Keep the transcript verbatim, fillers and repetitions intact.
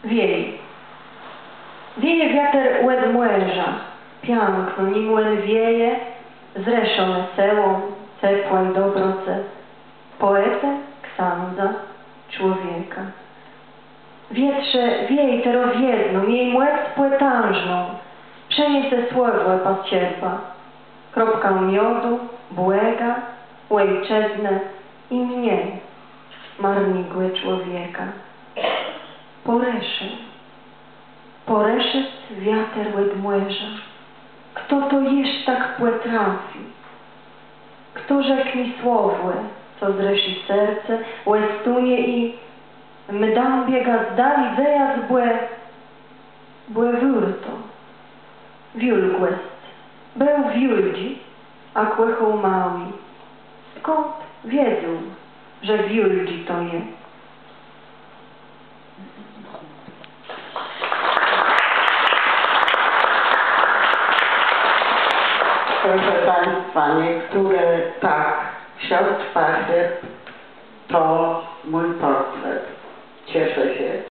Wieje. Wieje wiater òd mòrza, piãkno, nim òn wieje, zrzeszoné sëłą, cepłã i dobrocë pòetë, ksãdza, człowieka. Wietrze, wiéj terô wiedno, miéj mòc pòtãżną, przeniesë słowò pascierba, kropkã miodu, Bòga, òjczëznë i mie, marnégò człowieka. Pòrëszë, pòrëszë wiater òd mòrza. Chto to jesz tak pòtrafi? Chto rzeknie słowò, co zrzeszi serce, òstónie i mdã biega zdali, zëjac, bò, bò wôrto. Wiôlgòsc. Béł wiôldżi, a kòchôł môłé. Skąd wiedzôł, że wiôldżi to je? Proszę Państwa, niektóre tak, ksiądz Pachier to mój portret. Cieszę się,